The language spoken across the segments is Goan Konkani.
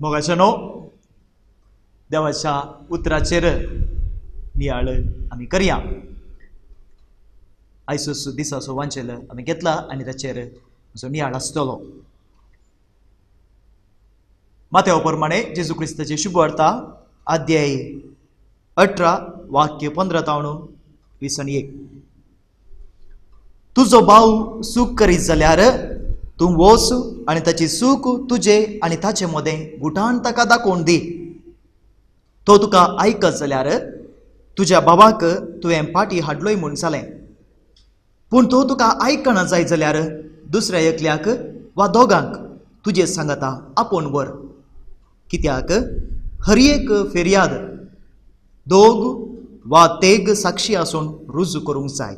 मोगाच्यानो, देवाच्या उतराचेर नियाळ आमी करया. आयचो दिसाचो वांचेल आमी घेतला आनी ताचेर आमचो नियाळ आसतलो. माथ्या प्रमाणे जेजू क्रिस्ताची शुभवार्ता अध्याय 18 वाक्य 15 तावन 21. तुजो भाव सूख करीत जाल्यार तूं वच आनी ताची सूख तुजे आनी ताचे मदें गुटान ताका दाखोवन दी. तो तुका आयकत जाल्यार तुज्या भावाक तुवें पाटी हाडलोय म्हूण जालें. पूण तो तुका आयकना जाय जाल्यार दुसऱ्या एकल्याक वा दोगांक तुजे सांगता आपोवन व्हर. कित्याक हर एक फेरयाद दोग वा तेग साक्षी आसून रुजू करूंक जाय.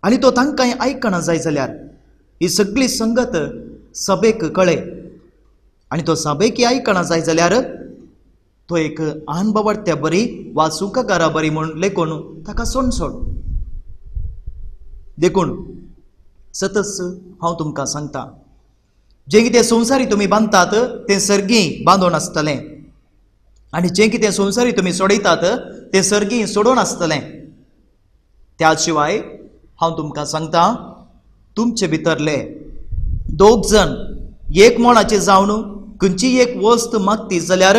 आनी तो तांकांय आयकना जाय जाल्यार ही सगळी संगत सभेक कळे. आनी तो सभेक आयकना जाय जाल्यार तो एक अनबावडत्या बरी वा सुखकारा बरी म्हूण लेखून ताका सोडसोड. देखून सतच हांव तुमकां सांगता, जें कितें संवसारी तुमी बांदतात तें सर्गी बांदून आसतलें आनी जें कितें संवसारी तुमी सोडयतात तें सर्गी सोडून आसतलें. त्या शिवाय हांव तुमकां सांगता, तुमचे भितरले दोग जण एक मोणाचे जावन खंयची एक वस्त मागती जाल्यार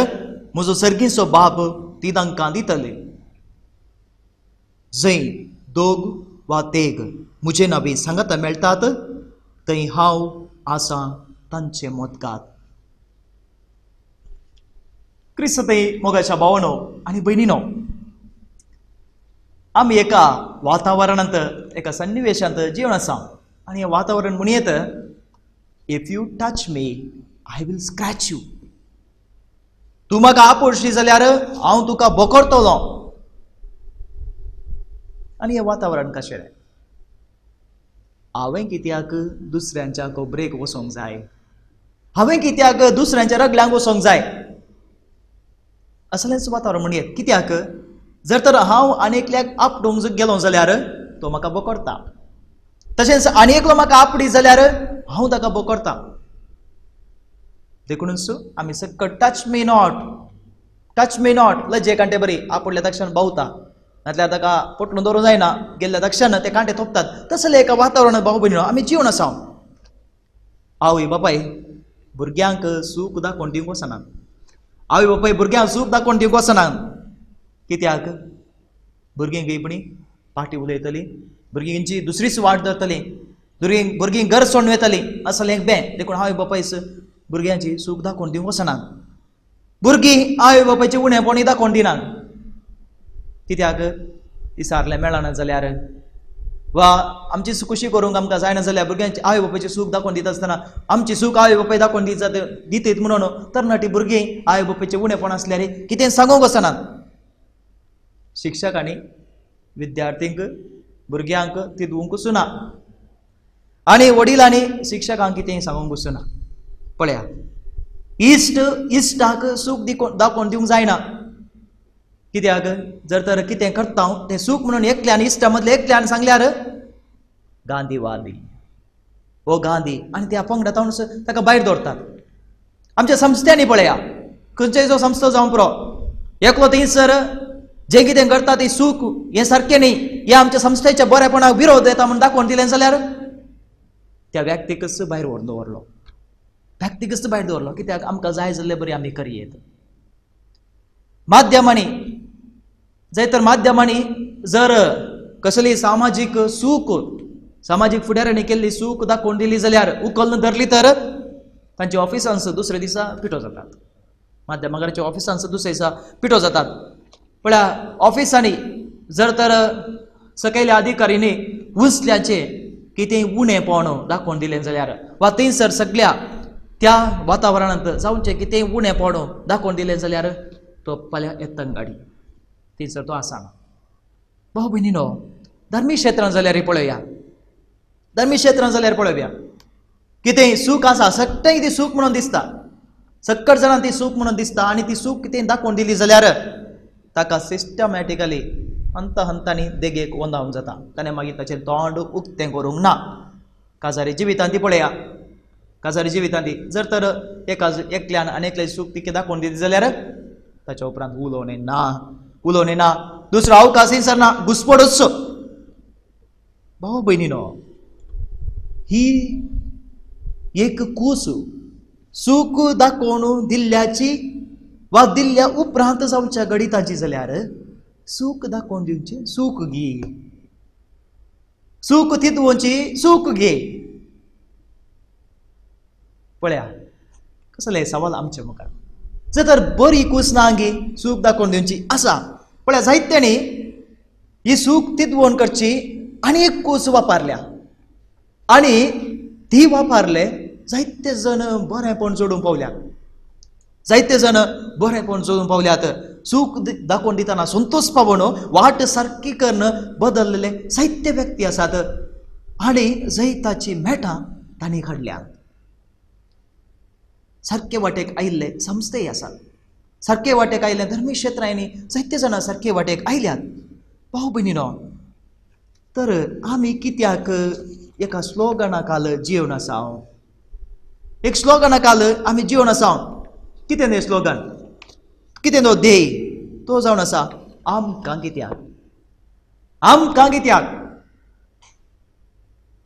म्हजो सर्गीचो बाप ती तांकां दितले. जंय दोग वा तेग म्हजे नांवी सांगाता मेळटात थंय हांव आसा तांचे मोदकात. क्रिस्तय मोगाच्या भावानो आनी भयणीनो, आमी एका वातावरणांत एका सन्निवेशांत जिवन आसा आनी हें वातावरण म्हणयेत, if you touch me I will scratch you. तूं म्हाका आपोडशी जाल्यार हांव तुका बोकरतलो. आनी हें वातावरण कशें? हांवें कित्याक दुसऱ्यांच्या खबरेक वचोंक जाय? हांवें कित्याक दुसऱ्यांच्या रगल्यांक वचोंक जाय? असलेंच वातावरण म्हणयेत. कित्याक जर तर हांव आनी एकल्याक आपडूंक गेलो जाल्यार तो म्हाका बोकरता, तशेंच आनी एकलो म्हाका आपडी जाल्यार हांव ताका बोकरता. देखूनच आमी सक्कट touch me not, touch me not लजे कांटे बरी आपडल्या तक्षण बावता, नातल्यार ताका पोटलून दवरूंक जायना, गेल्ल्या तक्षण ते कांटे थोपतात. तसलें एका वातावरणांत भाव भयणीनो आमी जिवन आसा. आवय बापाय भुरग्यांक सूख दाखोवन दिवंक वचनात. आवय बापाय भुरग्यांक सूख दाखोवन दिवंक वचनात. कित्याक भुरगीं गयपणी पाटी उलयतली, भुरगींची दुसरीच वाट धरतली, भुरगीं घर सोडून वतली, असलें एक बें. देखून आवय बापायस भुरग्यांची सूख दाखोवन दिवंक वचनात. भुरगीं आवय बापायची उणेपणी दाखोवन दिनात. कित्याक इसारलें मेळना जाल्यार वा आमची खुशी करूंक आमकां जायना जाल्यार भुरग्यांची आवय बापायची सूख दाखोवन दिता आसतना आमची सूख आवय बापाय दाखोवन दितात म्हणून तरणाटी भुरगीं आवय बापायचें उणेपण आसल्यार कितें सांगूंक वचनात. शिक्षकांनी विद्यार्थींक भुरग्यांक ती दिवंक वचुना आनी वडिलांनी शिक्षकांक कितें सांगूंक वचुना. पळया, इश्ट इश्टाक सूख दाखोवन दिवंक जायना. कित्याक जर तर कितें करता हांव तें सूख म्हणून एकल्यान इश्टा मदले एकल्यान सांगल्यार गांधीवादी हो गांधी आनी त्या पंगडा तावन ताका भायर दवरतात. आमच्या संस्थ्यांनी पळया, खंयचेय जो संस्था जावं पुरो, एकलो थंयसर जें कितें करता तें सूख हें सारकें न्ही, हें आमच्या संस्थेच्या बरेपणाक विरोध येता म्हूण दाखोवन दिलें जाल्यार त्या व्यक्तीकच भायर व्हरून दवरलो, व्यक्तीकच भायर दवरलो. कित्याक आमकां जाय जाल्ले बरी आमी करयेत. माध्यमांनी जंय तर माध्यमांनी जर कसली सामाजीक सूख सामाजीक फुडाऱ्यांनी केल्ली सूख दाखोवन दिली जाल्यार उखल धरली तर तांच्या ऑफिसांस दुसऱ्या दिसा पिठो जातात. माध्यमाकाराच्या ऑफिसांस दुसऱ्या दिसा पिठो जातात. पळया, ऑफिसांनी जर तर सकयल्या अधिकाऱ्यांनी उंचल्याचें कितें उणेपण दाखोवन दिलें जाल्यार वा थंयसर सगळ्या त्या वातावरणांत जावचें कितें उणेपण दाखोवन दिलें जाल्यार तो फाल्यां येतंगाडी थंयसर तो आसना. भाव भयणीनो, धार्मीक क्षेत्रांत जाल्यार पळोवया, धार्मीक क्षेत्रांत जाल्यार पळोवया कितें सूख आसा, सगळें ती सूख म्हणून दिसता, सक्कट जाणां ती सूख म्हणून दिसता आनी ती सूख कितें दाखोवन दिली जाल्यार ताका सिस्टमॅटिकली हंत हंतांनी देगेक वंदावन जाता. ताणें मागीर ताचें तोंड उक्तें करूंक ना. काजारी जिवितांत ती पळया, काजारी जिवितांत जर तर एका एकल्यान आनी एकल्याची चूक तिके दाखोवन दिली जाल्यार ताच्या उपरांत उलोवणें ना, उलोवणें ना, दुसरो अवकाश सर ना, घुसपडूच. भाव भयणीनो, ही एक कूस चूक दाखोवन दिल्ल्याची वा दिल्ल्या उपरांत जावच्या घडिताची जाल्यार चूक दाखोवन दिवची चूक घे, चूक तितवची चूक घे. पळया कसलें सवाल आमचे मुखार. जर तर बरी कूस ना गे चूक दाखोवन दिवची आसा. पळया जायत्यांनी ही चूक तितवण करची आनी एक कूस वापरल्या आनी ती वापरले जायते जण बरेंपण जोडूंक पावल्या, जायते जण बरेंपण जोडूंक पावल्यात. चूक दाखोवन दितना संतोष पावोवन वाट सारकी करून बदललेले जायते व्यक्ती आसात आनी जैताची मेटां तांणी काडल्या. सारके वाटेक आयिल्ले संस्थेय आसात, सारके वाटेक आयिल्ले धर्मीक क्षेत्रांनी जायते जाणां सारके वाटेक आयल्यात. भाव भयणीनो, तर आमी कित्याक एका स्लोगना काल जिवन आसा? एक स्लोगना काल आमी जिवन आसा. कितें न्ही स्लोगन, कितें तो ध्येय तो जावन आसा आमकां कित्याक, आमकां कित्याक.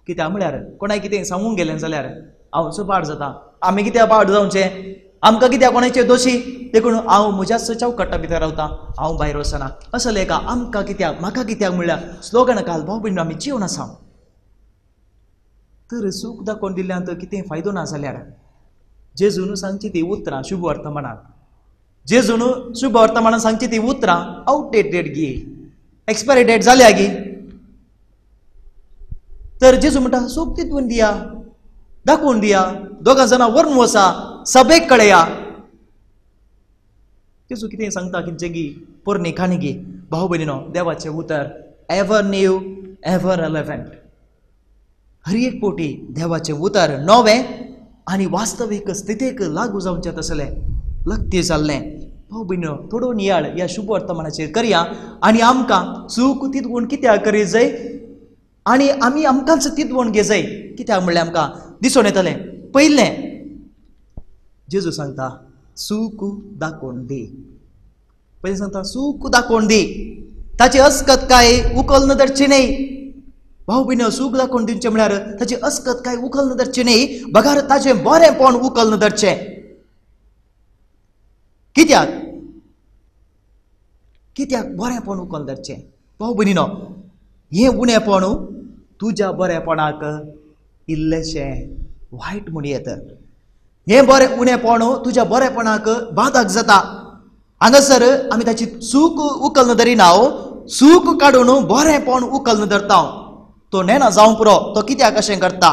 कित्याक म्हळ्यार कोणाक कितें सांगूंक गेलें जाल्यार हांव पाड जाता. आमी कित्याक पाड जावचें, आमकां कित्याक कोणाचे दोशी, देखून हांव म्हज्याच चौकटा भितर रावता, हांव भायर वचना. असलें एका आमकां कित्याक, म्हाका कित्याक म्हणल्यार स्लोगना काल भाव भयणीनो आमी जिवन आसा. तर चूक दाखोवन दिल्ल्यान कितें फायदो ना जाल्यार जेजून सांगची ती उतरां शुभ वर्तमानान, जेजून शुभ वर्तमानान सांगची ती उतरां आवटडेटेड गी, एक्सपायरी डेट जाल्या गी. तर जेजू म्हणटा चूक तितून दिया, दाखोवन दिया, दोगां जाणां व्हरून वसा, सभेक कळया. जेजू कितें सांगता कितें गी पोरणी काणी गी. भाव भयणीनो, देवाचें उतर एवर न्यू एवर रेलेवंट. हर एक पोटी देवाचें उतर नवें आनी वास्तवीक स्थितीक लागू जावचें तसलें लक्ती जाल्लें. भाव भयणीनो, थोडो नियाळ ह्या शुभ वर्तमानाचेर करया आनी आमकां चूक तितवण कित्याक करी जाय आनी आमी आमकांच तितवण घेजाय कित्याक म्हणल्यार आमकां दिसून येतलें. पयलें जेजू सांगता चूक दाखोवन दी. पयलें सांगता चूक दाखोवन दी, ताची अस्कत काय उखल धरची न्हय. भाव भयणीनो, चूक दाखोवन दिवचें म्हळ्यार ताची अस्कत काय उखल धरची न्हय, बगार ताचें बरेंपण उखल धरचें. कित्याक कित्याक बरेंपण उखल धरचें? भाव भयणीनो, हें उणेपण तुज्या बरेपणाक इल्लेशें वायट म्हूण येत. हें बरें उणेपण तुज्या बरेपणाक बाधक जाता. हांगासर आमी ताची चूक उखल धरिना, चूक काडून बरेंपण उखल धरता. तो नेणा जावंक पुरो तो कित्याक अशें करता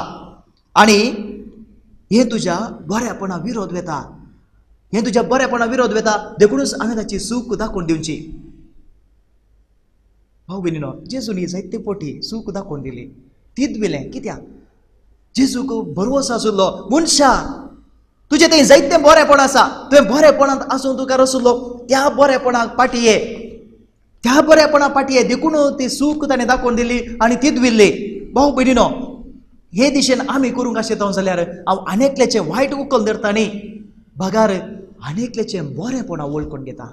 आनी हें तुज्या बरेपणा विरोध वता, हें तुज्या बरेपणा विरोध वता. देखूनच हांवें ताची चूक दाखोवन दिवची. भाव भयणीनो, जेजून ही जायते पोटी चूक दाखोवन दिली, तीच दिलें. कित्याक? जेजूक भरवंसो आशिल्लो मनशा तुजें थंय जायतें बरेपण आसा, तुवें बरेपणांत आसून तुका रसलो, त्या बरेपणाक फाटी ये, त्या बरेपणा फाटी ये. देखून ती चूक ताणें दाखोवन दिली आनी तीच दिल्ली. भाव भयणीनो, हे दिशेन आमी करूंक आशिल्लो जाल्यार हांव आनेकल्याचें वायट उखल धरता न्ही, बगार आनेकल्याचें बरेपणा वळखून घेता.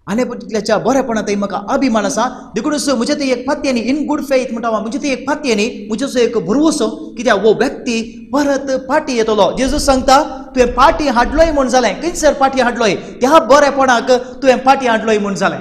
आनेकल्याच्या बरेपणा थंय म्हाका अभिमान आसा. देखूनच म्हज्या थंय एक फात्यांनी इन गूड फेथ म्हणटा, म्हज्या थंय एक फात्यांनी म्हजो एक भरवंसो कित्याक हो व्यक्ती परत फाटी येतलो. जेजू सांगता तुवें फाटी हाडलोय म्हूण जालें, खंयसर फाटी हाडलोय, त्या बरेपणाक तुवें फाटी हाडलोय म्हूण जालें.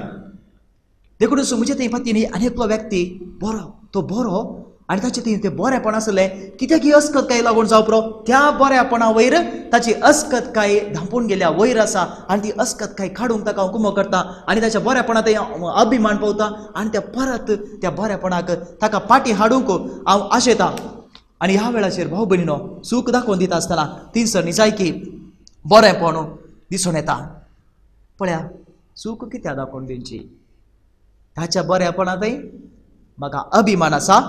देखूनच म्हज्या थंय फात्यांनी आनी एकलो व्यक्ती बरो, तो बरो आनी ताचें थंय तें बरेपण आसलें. कित्याक ही अस्कतकाय लागून जावप पुरो, त्या बरेपणा वयर ताची अस्कतकाय धांपून गेल्या, वयर आसा आनी ती अस्कतकाय काडूंक ताका हांव कुमो करता आनी ताच्या बरेपणा थंय अभिमान पावता आनी त्या परत त्या बरेपणाक ताका फाटी हाडूंक हांव आशेता. आनी ह्या वेळाचेर भाव भयणीनो, चूक दाखोवन दिता आसतना थंयसर निजायकी बरेपण दिसून येता. पळया चूक कित्याक दाखोवन दिवची, ताच्या बरेपणांतय म्हाका अभिमान आसा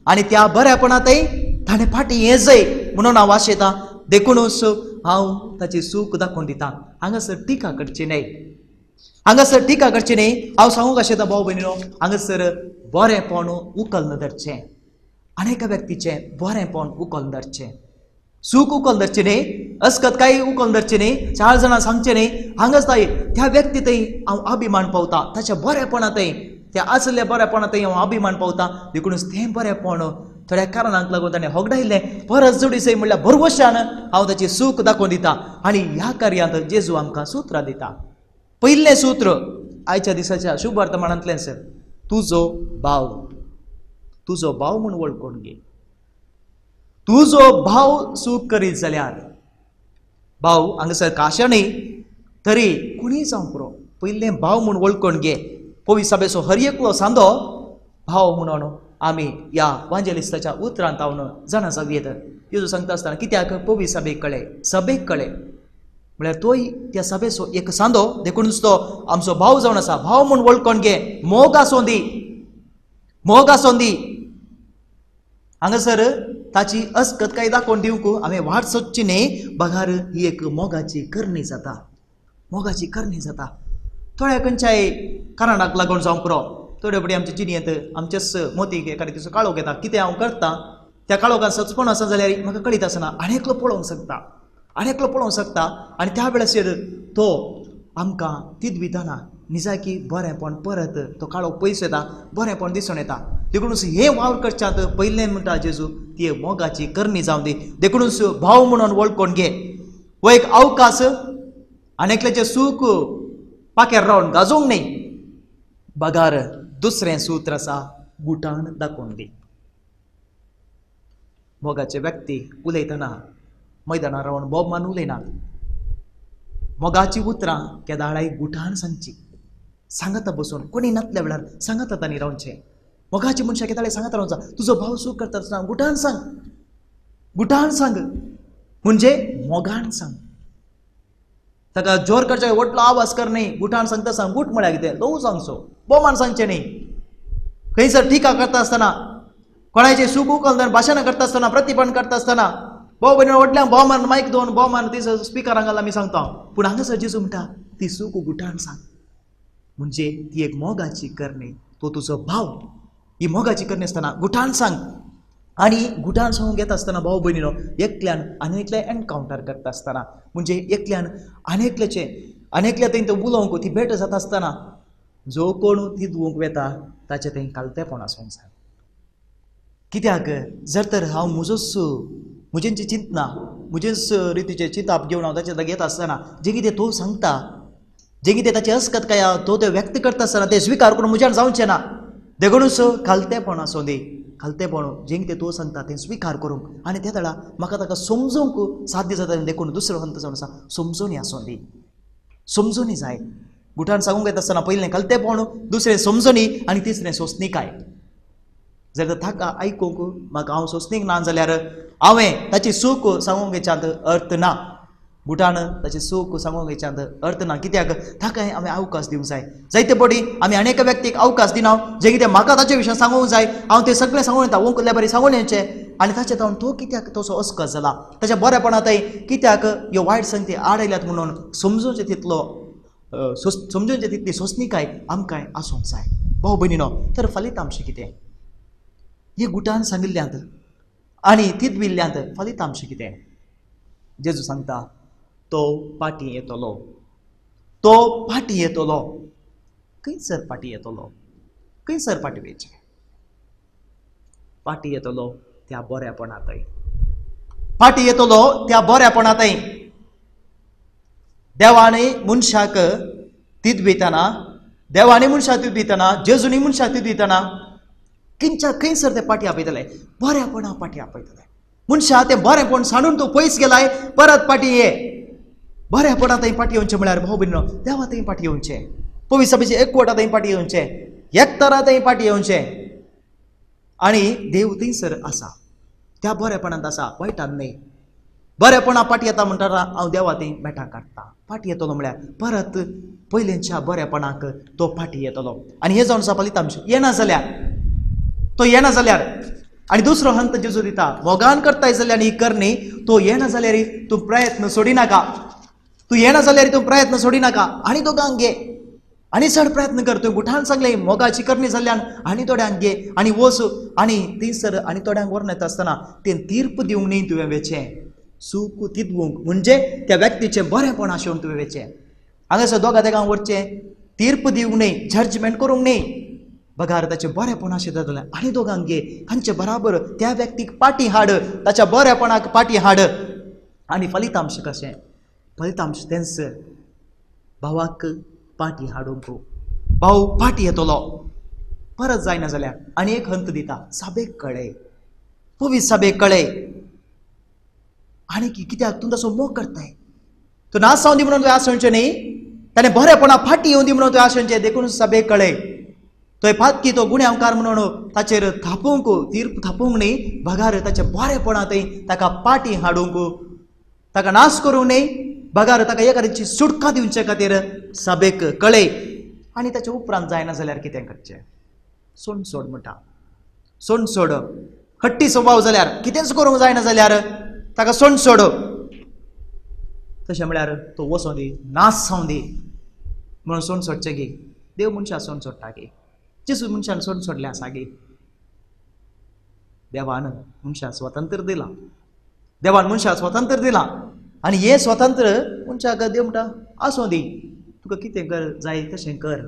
आनी त्या बरेपणांतय ताणें फाटीं यें जाय म्हणून हांव आशेतां. देखूनच हांव ताची चूक दाखोवन दिता. हांगासर टिका करची न्हय, हांगासर टिका करची न्हय. हांव सांगूंक आशेतां भाव भयणीनो, हांगासर बरेंपण उखल धरचें, आनी एका व्यक्तीचें बरेंपण उखल धरचें. सूख उखल धरचें न्ही, अस्कत कांय उखल धरचें न्ही, 4 जाणां सांगचें न्ही. हांगाच ताई त्या व्यक्ती थंय हांव अभिमान पावता, ताच्या बरेपणा थंय, त्या आसल्या बरेपणा थंय हांव अभिमान पावता. देखूनच तें बरेपण थोड्या कारणांक लागून ताणें होगडायलें, परत जोडीसय म्हणल्यार भरवशान हांव ताची सूख दाखोवन दिता. आनी ह्या कार्यांत जेजू आमकां सुत्रां दिता. पयलें सूत्र आयच्या दिसाच्या शुभ वर्तमानांतलेंच, तुजो भाव, तुजो भाव म्हूण वळखून घे. तुजो भाव सूख करीत जाल्यार, भाव हांगासर काशा न्ही तरी कोणीय जावंक पुरो, पयलें भाव म्हूण वळखून घे. पवी सभेचो हर एकलो सांदो भाव म्हणून आमी ह्या वांजेलिस्ताच्या उतरांत हांव जाणा जावं येत. जेजू सांगता आसतना कित्याक पवी सभेक कळ्ळे, सभेक कळ्ळे म्हळ्यार तोय त्या सभेचो एक सांदो, देखूनच तो आमचो भाव जावन आसा. भाव म्हूण वळखून घे, मोग आसूं दी, मोग आसूं दी. हांगासर ताची अस्कत काय दाखोवन दिवंक हांवें वाट सोदची न्ही, बगार ही एक मोगाची करणी जाता, मोगाची करणी जाता. थोड्या खंयच्याय कारणाक लागून जावंक पुरो, थोडे फुडें आमचे जिणेंत आमचेच मोतीक एखादे दिसा काळोख येता. कितें हांव करता त्या काळोखान सचपण आसा जाल्यार म्हाका कळीत आसना, आनी एकलो पळोवंक शकता, आनी एकलो पळोवंक शकता. आनी त्या वेळाचेर तो आमकां तिदविताना निजाकी बरेंपण परत तो काळोख पयस येता, बरेंपण दिसून येता. देखूनच हे वावर करच्यांत पयलें म्हणटा जेजू ती मोगाची करणी जावं दी. देखूनच भाव म्हणून वळखून घे. हो एक अवकाश आनी एकल्याचें सूख पाक्यार रावन गाजोवंक न्ही, बगार दुसरें सूत्र आसा गुटान दाखोवन दी. मोगाचे व्यक्ती उलयतना मैदानार रावन बोब मान उलयनात. मोगाची उतरां केदाळाय गुटान सांगची, सांगता बसून कोणी नातल्या वेळार सांगता तांणी रावचें. मोगाची मनशां केदाळे सांगता रावचा, तुजो भाव सूख करता आसतना गुटान सांग, गुटान सांग म्हणजे मोगान सांग. ताका जोर करचे व्हडलो आवाज कर न्ही, गुटान सांगता सांग. गुट म्हळ्यार कितें, ल्हवू सांगचो, बोमान सांगचें न्ही. खंयसर टिका करता आसतना, कोणाचें सूख उखलतना, भाशणां करता आसतना, प्रतिपण करता आसतना भाव भयणी व्हडल्यान बोमान मायक दवरून बोमान ती स्पिकरांक घाल आमी सांगता. पूण हांगासर जेजू म्हणटा ती सूख गुटान सांग, म्हणजे ती एक मोगाची करणी, तो तुजो भाव. ही मोगाची करणी आसतना गुटान सांग. आनी गुटान सांगूंक येता आसतना भाव भयणीनो एकल्यान आनी एकल्या एनकावंटर करता आसतना, म्हणजे एकल्यान आनी एकल्याचें आनी एकल्या थंय तो उलोवंक ती भेट जाता आसतना जो कोण ती दुवूंक वेता ताचें थंय कालतेपण आसूंक जाय. कित्याक जर तर हांव म्हजोच म्हजेंचें चिंतना म्हजेच रितीचें चिंताप घेवन हांव ताचे लागीं येता आसतना जें कितें तो सांगता, जें कितें ताचें अस्कत काय तो तें व्यक्त करता आसतना तें स्विकार करून म्हज्यान जावचें ना. देखूनच खालतेपण आसूं दी, खालतेपण जें कितें तो सांगता तें स्विकार करूंक आनी त्या वेळार म्हाका ताका समजूंक साध्य जाता. देखून दुसरो हंत जावन आसा समजूनी आसूं दी, समजूनी जाय. गुटान सांगूंक येता आसतना पयलें खालतेपण, दुसरें समजणी आनी तिसरें सोंसणीकाय. जर तर ताका आयकूंक म्हाका हांव सोंसणीक ना जाल्यार हांवें ताची सूख सांगूंक हेच्यांत अर्थ ना. गुटान ताची सूख सांगूंक हेच्यांत अर्थ ना, कित्याक ताकाय हांवें अवकाश दिवंक जाय. जायते फावटी आमी अनेक व्यक्तीक अवकाश दिना, जें कितें म्हाका ताचे विशयान सांगूंक जाय हांव तें सगळें सांगून येता, वंकल्या बरें सांगून येवचें. आनी ताचें जावन तो कित्याक तसो अस्कत जाला, ताच्या बरेपणांतय कित्याक ह्यो वायट संगती आडयल्यात म्हणून समजूचे तितलो समजूचे तितली सोंसणीकाय आमकांय आसूंक जाय. भाव भयणीनो, तर फलितांश कितें हे गुटान सांगिल्ल्यांत आनी तितविल्ल्यांत फलितांश कितें? जेजू सांगता तो पाटी येतलो, तो पाटी येतलो. खंयसर पाटी येतलो? खंयसर पाटी वेचें? पाटी येतलो त्या बऱ्यापणांतय, पाटी येतलो त्या बऱ्यापणांतय. देवाने मनशाक तिदवितना, देवाने मनशाक तिदवितना, जेजूनी मनशाक तिदवितना खंयच्या खंयसर ते पाटी आपयतले, बऱ्यापणा पाटी आपयतले. मनशा तें बरेंपण सांडून तूं पयस गेलाय, परत पाटी ये. बऱ्यापणा थंय पाटी येवचें म्हळ्यार भाव भयणीनो देवा थंय पाटी येवचें, पवित्र सभेचे एकवटा थंय पाटी येवचें, एकतारा थंय पाटी येवचें. आनी देव थंयसर आसा, त्या बऱ्यापणांत आसा, वायटान न्हय. बरेपणा पाटी येता म्हणटा हांव देवा थंय मेटां काडटा. पाटी येतलो म्हळ्यार परत पयलेंच्या बऱ्यापणाक तो पाटी येतलो. आनी हें जावन आसा फलितांश. येना जाल्यार तो येना जाल्यार आनी दुसरो हंत जेजू दिता, मोगान करताय जाल्यार ही करणी, तो येना जाल्यार तूं प्रयत्न सोडिनाका, तूं येना जाल्यार तूं प्रयत्न सोडिनाका. आनी दोगांक घे आनी चड प्रयत्न कर. तुवें गुठान सांगलें मोगाची करणी जाल्ल्यान आनी थोड्यांक घे आनी वच आनी थंयसर आनी थोड्यांक व्हरून येता आसतना तें तीर्प दिवंक न्ही तुवें वेचें. चूक तिदवूंक म्हणजे त्या व्यक्तीचें बरेंपण आशोवन तुवें वेचें. हांगासर दोगा तेगां वचचें, तीर्प दिवंक न्हय, जजमेंट करूंक न्हय, बगार ताचें बरेंपण आशें जातलें आनी दोगांक घे, तांचे बराबर त्या व्यक्तीक पाटी हाड, ताच्या बरेपणाक पाटी हाड. आनी फलितांश कशें? फलितांश तेंच, भावाक पाटी हाडूंक भाव पाटी येतलो. परत जायना जाल्यार आनी एक हंत दिता, साबेक कळय, पवित्र साबेक कळय. आनी कित्याक तूं तसो मोग करताय, तूं नाच जावं दी म्हणून तुवें आसणचें न्ही, ताणें बरेपणा फाटी येवं दी म्हणून तुवें आसणचें, देखून साबेक कळय. थंय पातकी तो गुण्यांवकार म्हणून ताचेर थापूंक, तीर्प थापूंक न्ही, बगार ताचें बरेपणा थंय ताका पाटी हाडूंक, ताका नाश करूंक न्ही, बगार ताका एकाची सुटका दिवचे खातीर साबेक कळय. आनी ताचे उपरांत जायना जाल्यार कितें करचें? सोड सोड म्हणटा, सोड सोड. हट्टी स्वभाव जाल्यार कितेंच करूंक जायना जाल्यार ताका सोड सोड. तशें म्हळ्यार तो वचों दी, नाश जावं दी म्हणून सोड सोडचें गी. देव मनशां सोड सोडटा गी, जेजू मनशान सोड सोडलें आसा गी. देवान मनशाक स्वतंत्र दिलां, देवान मनशाक स्वतंत्र दिलां आनी हें स्वतंत्र मनशाक देव म्हणटा आसूं दी, तुका कितें कर जाय तशें कर.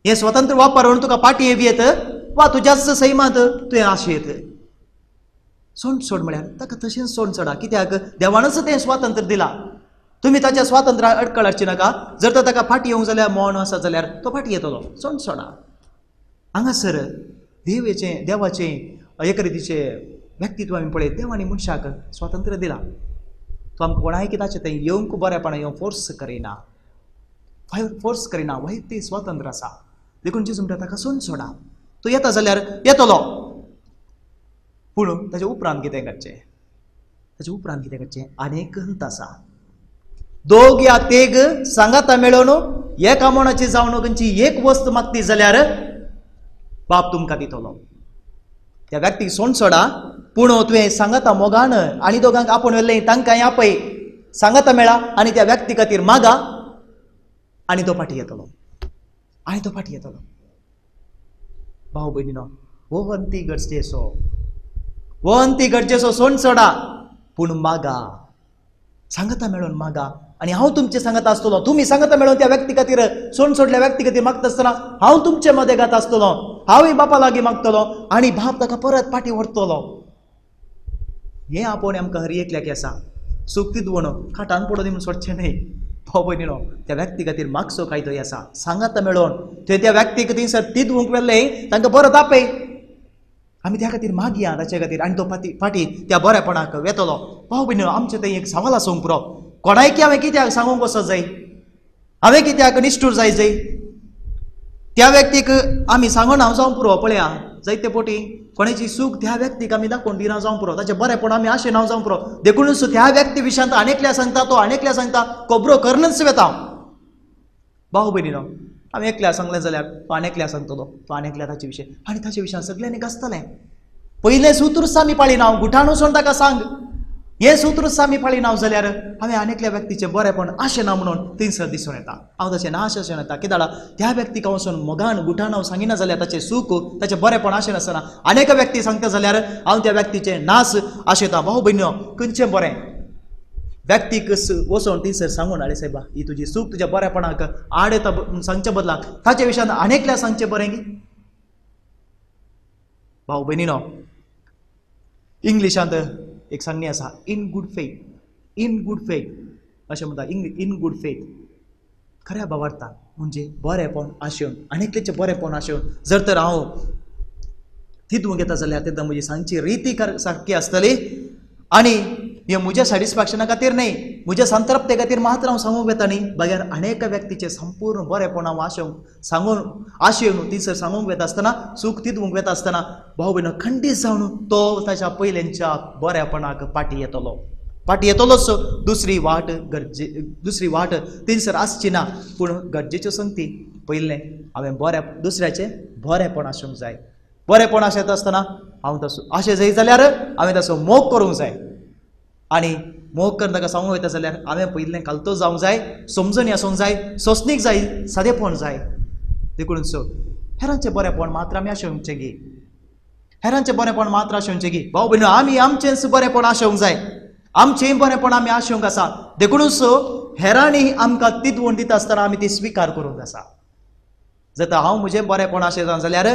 हें स्वतंत्र वापरून तुका पाटी येवं येत वा तुज्याच सैमांत तुवें आशें येत. सोड सोड म्हळ्यार ताका तशेंच सोड सोडा, कित्याक देवानूच तें स्वातंत्र्य दिलां. तुमी ताच्या स्वातंत्र्या अडकळ हाडची नाका. जर तर ताका फाटी येवंक जाल्यार मौन आसा जाल्यार तो फाटी येतलो, सोड सोडा. हांगासर देवाचें देवाचें एक रितीचें व्यक्तित्व आमी पळयत, देवानी मनशाक स्वातंत्र्य दिलां. तो आमकां कोणाय कित्याचें थंय येवंक बरेपणां येवंक फोर्स करिना, फोर्स करिना, वैयक्तीक स्वातंत्र्य आसा. देखून जेजू म्हणटा ताका सोड सोडा, तो येता जाल्यार येतलो. पूण ताच्या उपरांत कितें करचें? ताच्या उपरांत कितें करचें? आनी एक हंत आसा, दोग या तेग सांगाता मेळोवन एका मनाची जावन खंयची एक वस्त मागती जाल्यार बाप तुमकां दितलो. त्या व्यक्तीक सोड सोडा, पूण तुवें सांगाता मोगान आनी दोगांक आपोवन व्हेल्लें तांकां आपय, सांगाता मेळा आनी त्या व्यक्ती खातीर मागा आनी तो फाटी येतलो, आनी तो फाटी येतलो. भाव भयणीनो, हो अंती गरजेचो, हो अंती गरजेचो. सोड सोडा पूण मागा, सांगाता मेळोवन मागा. आनी हांव तुमचे सांगाता आसतलो, तुमी सांगाता मेळोवन त्या व्यक्ती खातीर सोड सोडल्या व्यक्ती खातीर मागता आसतना हांव तुमचे मदेगात आसतलो, हांवूय बापा लागीं मागतलो आनी बाप ताका परत फाटी व्हरतलो. हें आपोवणें आमकां हर एकल्याक आसा. सुख तिदवण खाटान पडोन दी म्हणून सोडचें न्हय. भाव भयणीनो, त्या व्यक्ती खातीर मागचो कायदोय आसा. सांगाता मेळोवन थंय त्या व्यक्तीक थंयसर तिदवूंक व्हेल्लें तांकां परत आपय, आमी त्या खातीर मागया ताचे खातीर आनी तो फाटी फाटी त्या बरेपणाक वेतलो. भाव भयणीनो, आमचें थंय एक सवाल आसूंक पुरो, कोणायकी हांवें कित्याक सांगूंक वचत जाय, हांवें कित्याक निश्ठूर जाय जाय? त्या व्यक्तीक आमी सांगून हांव जावंक पुरो. पळया जायते पोटी कोणाची सूख त्या व्यक्तीक आमी दाखोवन दिना जावंक पुरो, ताचें बरेपण आमी आशेन हांव जावंक पुरो. देखूनच त्या व्यक्ती विशयांत आनेकल्या सांगता, तो आनेकल्या सांगता, खबरो करनच वेता. भाव भयणीनो, आमी एकल्या सांगलें जाल्यार तो आनेकल्या सांगतलो, तो आनेकल्या ताचे विशय आनी ताचे विशयान सगल्यांनी गाजतलें. पयलें सूत्रूच आमी पाळिना, गुठान वचून ताका सांग, हें सूत्रूच आमी पाळिना जाल्यार हांवें आनेकल्या व्यक्तीचें बरेपण आशें ना म्हणून थंयसर दिसून येता. हांव तशें ना अशें येता कित्याक त्या व्यक्तीक हांव वचून मोगान गुठान हांव सांगिना जाल्यार ताचें सूख ताचें बरेपण आशें नासतना अनेक व्यक्ती सांगता जाल्यार हांव त्या व्यक्तीचें नास आशेता. भाव भयणीनो, खंयचें बरें व्यक्तीक वचून थंयसर सांगून, आरे सायबा ही तुजी सूख तुज्या बरेपणाक आड येता म्हणून सांगचे बदलाक ताचे विशयान आनेकल्या सांगचें बरें गी. भाव भयणीनो, इंग्लिशांत एक सांगणी आसा, in good faith, in good faith अशें म्हणटा. इन गूड फेथ खऱ्या भावार्थान म्हणजे बरेपण आशेवन, आनेकल्याचें बरेपण आशेवन जर तर हांव तितूंक येता जाल्यार तेन्ना म्हजी सांगची रिती सारकी आसतली आनी हें म्हज्या सॅटिस्फॅक्शना खातीर न्हय, म्हज्या संतृप्ते खातीर मात्र हांव सांगूंक वेता न्ही, बगैर अनेक व्यक्तीचें संपूर्ण बरेपण हांव आशेवन सांगून आशेवन थंयसर सांगूंक वेता आसतना, सूख तितूंक वेता आसतना भाव भयणो खंडीत जावन तो ताच्या पयल्यांच्या बरेपणाक फाटी येतलो, फाटी येतलोच. दुसरी वाट गरजे, दुसरी वाट थंयसर आसची ना. पूण गरजेच्यो संगती पयलें हांवें बरें दुसऱ्याचें बरेपण आसूंक जाय. बरेपण आशेता आसतना हांव तसो आशें जाय जाल्यार हांवें ताचो मोग करूंक जाय आनी मोग करून ताका सांगूंक वयता जाल्यार हांवें पयलें कालतो जावंक जाय, समजणी आसूंक जाय, सोंसणीक जाय, सादेपण जाय. देखून सो हेरांचें बरेपण मात्र आमी आशेवचें गी, हेरांचें बरेपण मात्र आशेवचें गी. भाव भयणीनो, आमी आमचेंच बरेपण आशेवंक जाय. आमचें बरेंपण आमी आशेवंक आसा. देखूनच हेरांनी आमकां तिदवण दिता आसतना आमी ती स्विकार करूंक आसा. जर हांव म्हजें बरेंपण आशेता जाल्यार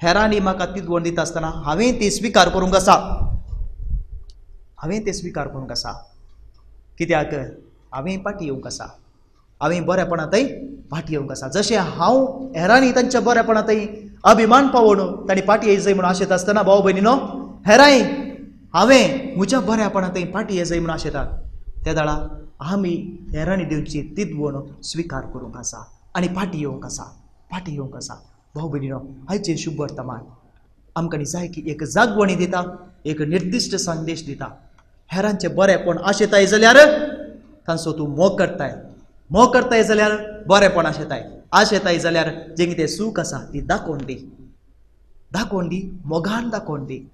हेरांनी म्हाका तिदवण दिता आसतना हांवें ती स्विकार करूंक आसा, हांवें ते स्विकार करूंक आसा. कित्याक हांवें फाटी येवंक आसा, हांवें बरेपणांतय फाटी येवंक आसा. जशें हांव हेरांनी तांच्या बरेपणांतय अभिमान पावोवन तांणी फाटी येयजय म्हणून आशेता आसतना भाव भयणीनो हेरांय हांवें म्हज्या बऱ्यापणांतय फाटी येजय म्हणून आशेतात. त्या दाळा आमी हेरांनी दिवची तिदवण स्विकार करूंक आसा आनी फाटी येवंक आसा, फाटी येवंक आसा. भाव भयणीनो आयचें शुभ वर्तमान आमकां जाय की एक जागवणी दिता, एक निर्दिश्ट संदेश दिता. हेरांचें बरेंपण आशेताय जाल्यार तांचो तूं मोग करताय, मोग करताय जाल्यार बरेंपण आशेताय, आशेताय जाल्यार जें कितें सूख आसा ती दाखोवन दी, दाखोवन दी, मोगान दाखोवन दी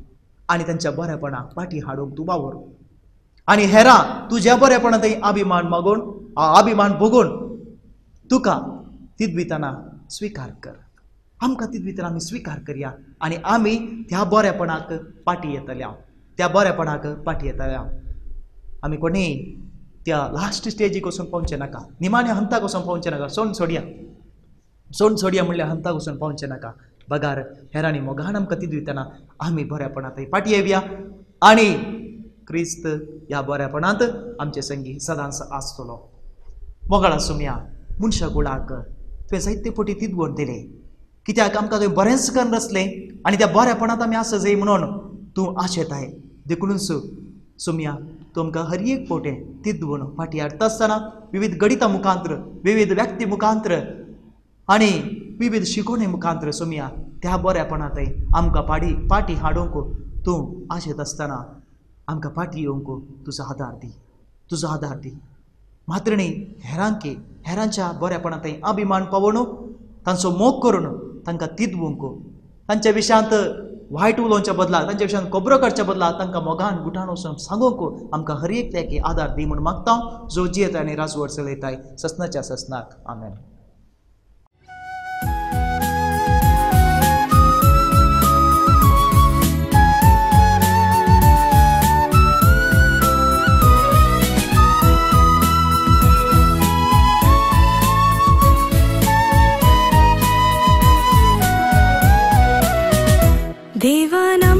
आनी तांच्या बरेपणाक फाटी हाडूंक तूं वावर. आनी हेरां तुज्या बरेपणांतय अभिमान मागून अभिमान भोगून तुका तिदवितना स्विकार कर. आमकां तिदवितना आमी स्विकार करया आनी आमी त्या बरेपणाक फाटी येतल्या, त्या बरेपणाक फाटी येतल्या. आमी कोणी त्या लास्ट स्टेजीक वचून पावचें नाका, निमाण्या हंताक वचून पावचें नाका. सोण सोडया, सोण सोडया म्हणल्यार हंताक वचून पावचें नाका. बगार हेरांनी मोगान आमकां तिदवितना आमी बऱ्यापणांत फाटी येवया आनी क्रिस्त ह्या बऱ्यापणांत आमचे संगी सदांच आसतलो. मोगाळ सुमया मनशा गुळाक तुवें जायते फावटी तिदवण दिलें, कित्याक आमकां तुवें बरेंच करून रचलें आनी त्या बऱ्यापणांत आमी आसा जाय म्हणून तूं आशेताय. देखूनच सुमया तूं आमकां हर एक फावटें तिदवण फाटी हाडटा आसतना विविध गणिता मुखांत्र, विविध व्यक्ती मुखांत्र आनी विविध शिकोवणे मुखांत्र सुमया त्या बऱ्यापणांतय आमकां फाटी हाडूंक तूं आशेत आसतना आमकां फाटी येवंक तुजो आदार दी, तुजो आदार दी. मात्र न्ही हेरांकी हेरांच्या बऱ्यापणांतय अभिमान पावोवन तांचो मोग करून तांकां तिदवंक, तांच्या विशयांत वायट उलोवच्या बदला, तांच्या विशयांत खबरो करच्या बदला तांकां मोगान गुठान वचून सांगूंक आमकां हर एकल्याक आदार दी म्हूण मागता जो जियेता आनी राजवट चलयताय ससनाच्या ससनाक. आमेन. देवाना